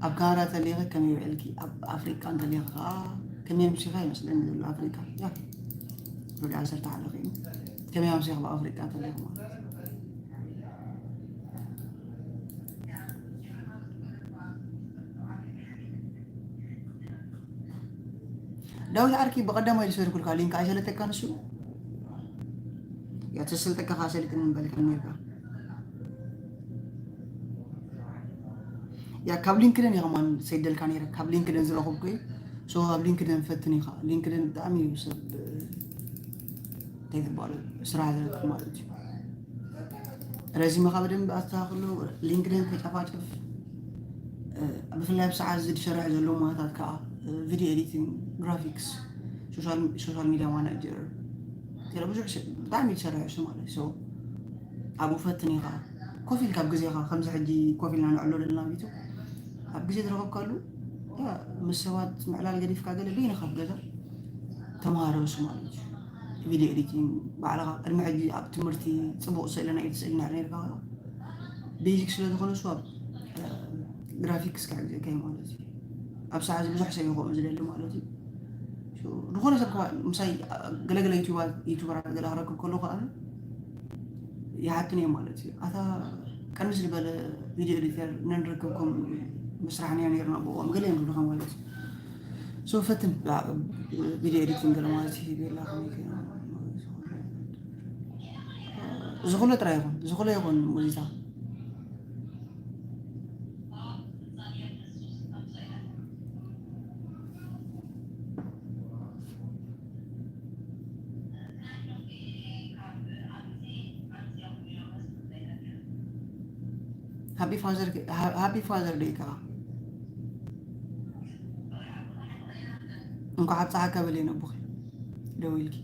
ኣብ ካናዳ ተሊኺ ከመይ ውዕልኪ? ኣብ ኣፍሪቃ እንተሊኺ ከዓ ከመይ ኣምሲኻ ይመስለኒ ዘሎ ኣፍሪቃ። ያ ወዲ ዓሰርተ ሓደ ኮይኑ ከመይ ኣምሲኻ ኣብ ኣፍሪቃ ተሊኺ ማለት ዳዊት ዓርኪ ብቐዳማይ ዝሰርኩልካ ሊንክ ኣይሰለጠካ ንሱ ያ ተሰልጠካ ካሰልጥን በልካ ነርካ ያ ካብ ሊንክደን እየ ከማን ሰይደልካ ነይረ ካብ ሊንክደን ዝረኸብኩ እዩ so ኣብ ሊንክደን ፈትን ኢኻ ሊንክደን ብጣዕሚ እዩ ሰብ እንታይ ዝበሃሉ ስራሕ ዝረክብ ማለት እዩ ረዚመኻ ብደንብ ኣስተኻኽሎ ሊንክደን ተጨፋጨፍ ብፍላይ ኣብ ሰዓት እዚ ዝሰርሕ ዘሎ ሞያታት ከዓ video editing graphics social media manager ገለ ብዙሕ ብጣዕሚ ዝሰርሕ እሱ ማለት እዩ ኣብኡ ፈትን ኢኻ ኮፍ ኢልካ ኣብ ግዜኻ ከምዚ ሕጂ ኮፍ ኢልና ንዕሎ ዘለና ቢቱ ኣብ ግዜ ዝረኸብካሉ ምስ ሰባት ምዕላል ገዲፍካ ገለ በይንኻ ኣብ ገዛ ተምሃሮ እሱ ማለት እዩ video editing ባዕልኻ ቅድሚ ሕጂ ኣብ ትምህርቲ ፅቡቅ ስእሊ ናይ ትስእል ነርካ basic ስለ ዝኾነ እሱ ኣብ graphics ክሕግዘካ እዩ ማለት እዩ ኣብ ሰዓት ብዙሕ ሰብ ይኾኑ ዝደሊ ማለት እዩ ዝኾነ ሰብ ምሳይ ገለገለ ዩቱበራት ገለ ክረክብ ከሎ ከዓ ይሓትን እዮም ማለት እዩ ኣታ ቀንስ ዝበለ video editor ነንረከብኩም ምስራሕ ንያ ነርና ብኦም ገለ እዮም ዝብልካ ማለት እዩ so ፈትን video editing ገለ ማለት እዩ ቤላ ዝኽሎ ጥራይ ይኹን ዝኽሎ ይኹን ሙዚታ Happy Father Happy Father Day ከዓ እንኳዕ ኣብፀሓካ በለይ ነቦኺ ደዊልኪ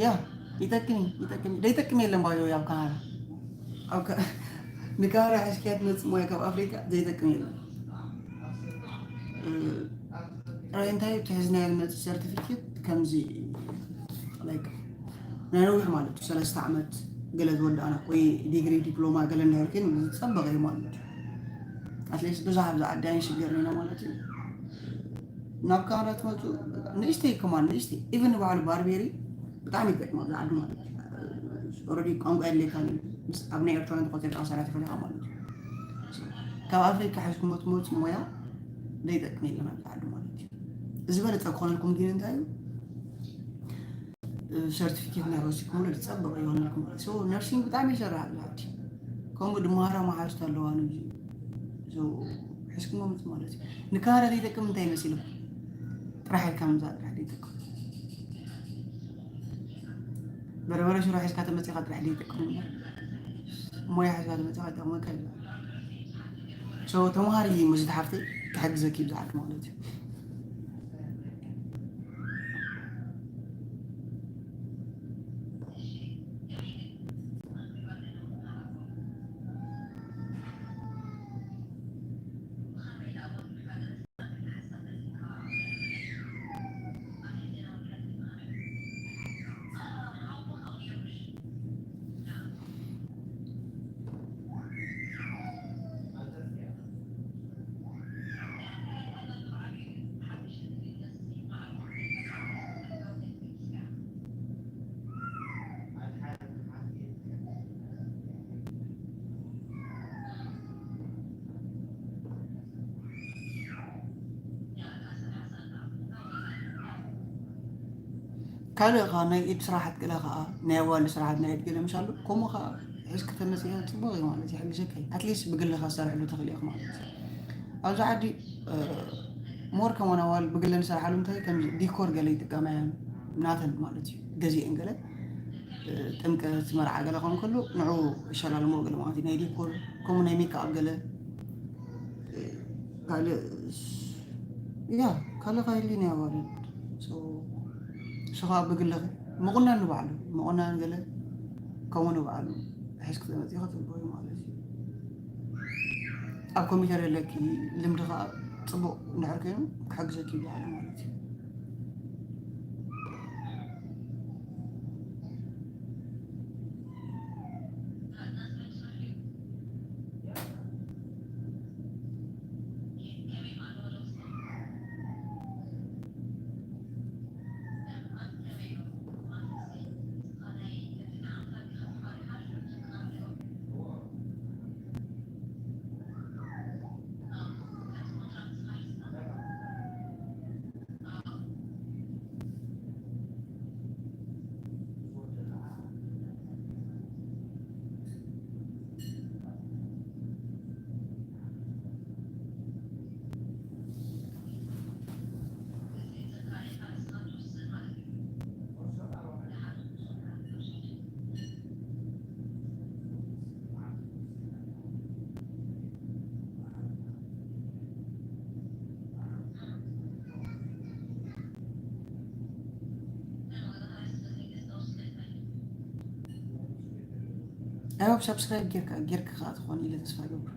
ያ ይጠቅም ይጠቅም ዘይጠቅም የለን ባዮ ኣብ ካናዳ ኣብ ንካናዳ ሕዝክያ ትመፅእ ሞያ ካብ ኣፍሪካ ዘይጠቅም የለን ጥራይ እንታይ ትሕዝናዮ ዝመፅእ ሰርቲፊኬት ከምዚ ናይ ነዊሕ ማለት እዩ ሰለስተ ዓመት ገለ ዝወዳእና ወይ ዲግሪ ዲፕሎማ ገለ እንዳርክን ዝፀበቀ እዩ ማለት እዩ ኣትሊስት ብዙሕ ኣብዚ ዓዲ ኣይንሽገርን ኢና ማለት እዩ ናብ ካናዳ ትመፁ ንእሽተይ ከማን ንእሽተይ ኢቨን ባዕሉ ባርቤሪ ብጣዕሚ ይጠቅማ ኣብዚ ዓዲ ማለት እዩ ኦረዲ ቋንቋ የድልየካ ኣብ ናይ ኤርትራ ተቆፂርካ ሰራት ይፈልካ ማለት እዩ ካብ ኣፍሪካ ሒዝኩሞ ትመፁ ሞያ ዘይጠቅም የለን ኣብዚ ዓዲ ማለት እዩ። ዝበለፀ ክኾነልኩም ግን እንታይ እዩ? ሰርቲፊኬት ናይ ወሲድኩምሉ ዝፀበቕ ይሆነልኩም ማለት እዩ። ነርሲንግ ብጣዕሚ ይሰርሕ ኣሎ ዓዲ። ከምኡ ድማ ሃራ መሓዝቲ ኣለዋ ንብዚ ሒዝኩሞ ምፅ ማለት እዩ። ንካራ ዘይጠቅም እንታይ ይመስልኩም? ጥራሕ ኢልካ ምምፃእ ጥራሕ ዘይጠቅም። በርበረ ሽሮ ሒዝካ ተመፂኻ ጥራሕ ዘይጠቅም እምበር ሞያ ሒዝካ ተመፂኻ ይጠቅመካ እዩ። So ተምሃሪ ሙዚት ሓፍተይ ክሕግዘኪ ብዙሓት ማለት እዩ። ካልእ ከዓ ናይ ኢድ ስራሓት ገለ ከዓ ናይ ኣዋልድ ስራሓት ናይ ኢድ ገለ ምሻሉ ከምኡ ከዓ ሒዝኪ ተመፂና ፅቡቅ እዩ ማለት ይሕግዘካ እዩ። ኣትሊስት ብግልኻ ዝሰርሕሉ ተኽእል ኢኹ ማለት እዩ። ኣብዚ ዓዲ ሞር ከማን ኣዋልድ ብግለን ዝሰርሓሉ እንታይ ከም ዲኮር ገለ ይጥቀማ እየን ናተን ማለት እዩ። ገዚአን ገለ ጥምቀት መርዓ ገለ ክኸውን ከሎ ንዑ ይሸላልሞ ገለ ማለት እዩ። ናይ ዲኮር ከምኡ ናይ ሜክኣፕ ገለ ካልእ ያ ካልእ ካይሊ ናይ ኣዋልድ እሱ ከዓ ብግለኺ ምቑናን ንባዕሉ ምቑናን ገለ ከምኡ ንባዕሉ ሒዝኪ ተመፂኻ ፅቡቅ እዩ ማለት እዩ። ኣብ ኮምፒተር የለኪ ልምዲ ከዓ ፅቡቅ እንድሕር ኮይኑ ክሕግዘኪ ይበሃል ማለት እዩ። I hope subscribe ጌርካ ጌርካ ከዓ ትኾን ኢለ ተስፋ ይገብር።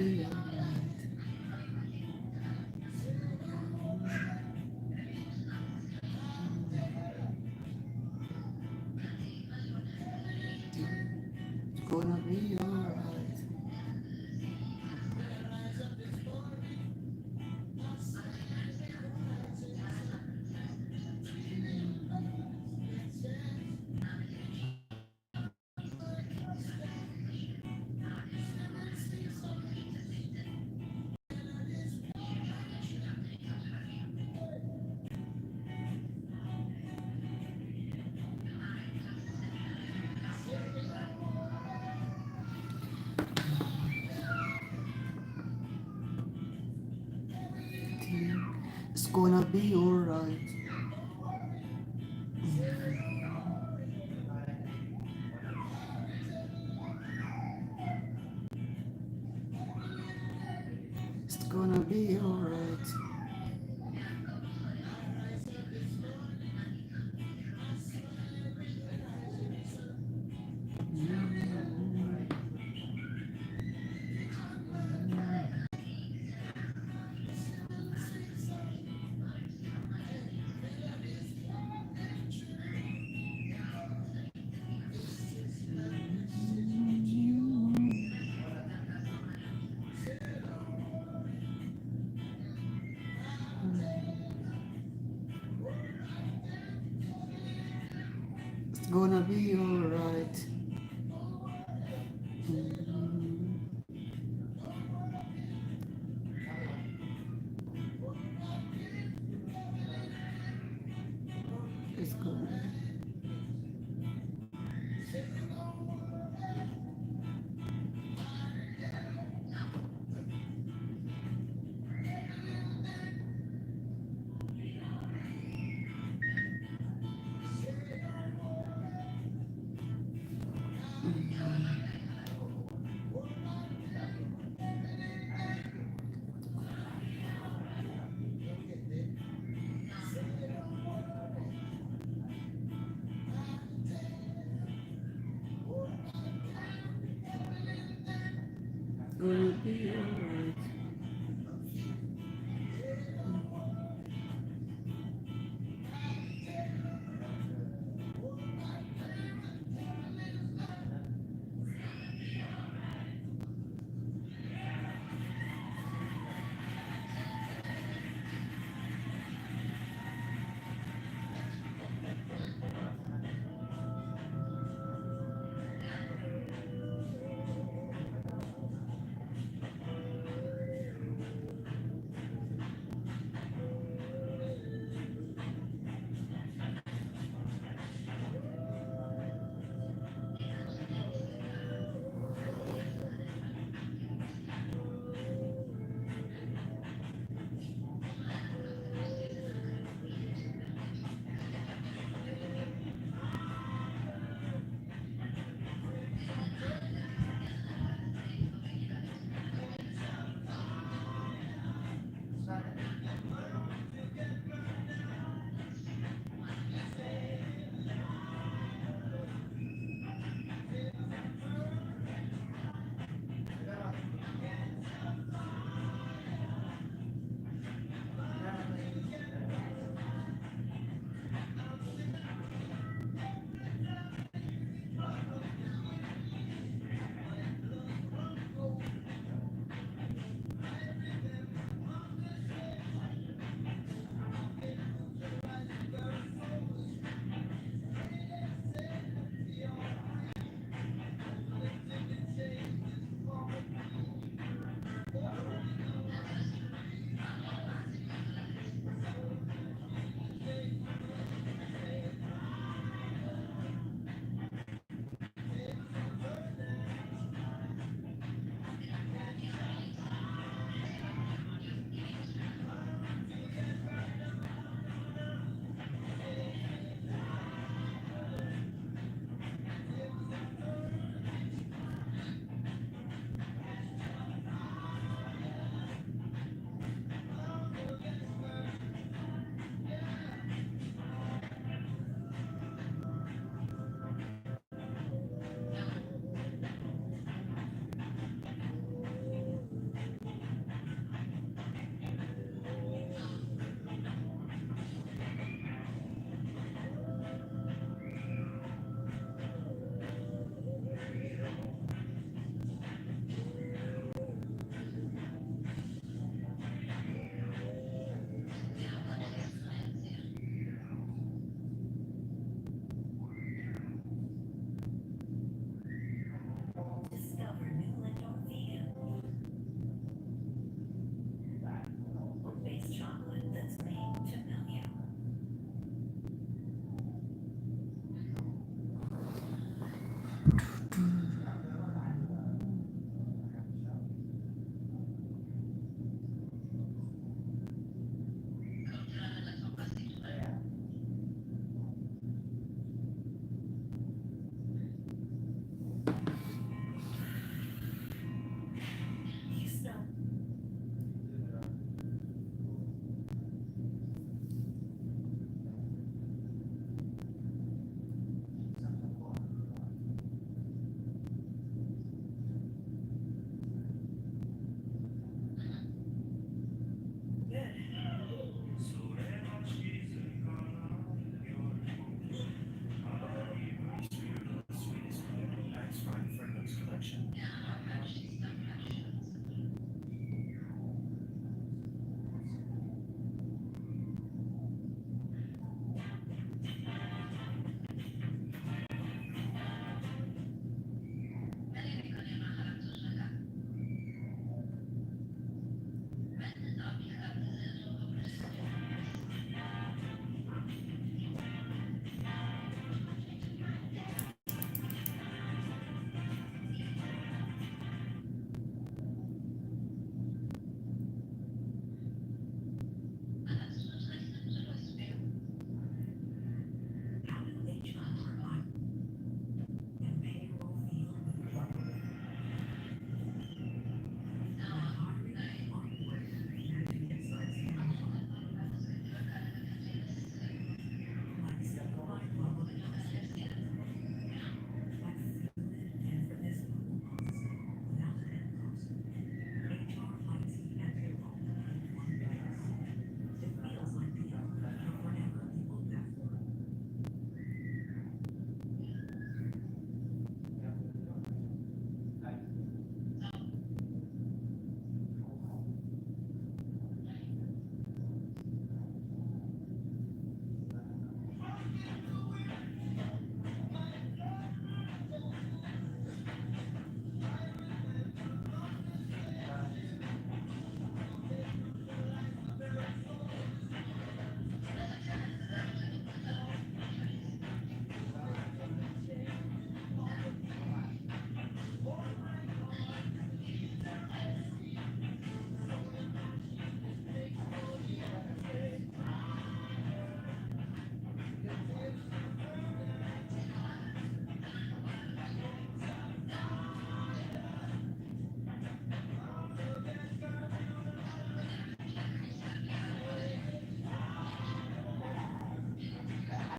be alright. It's gonna be alright. It's gonna be alright. It's gonna be alright. It's gonna be alright.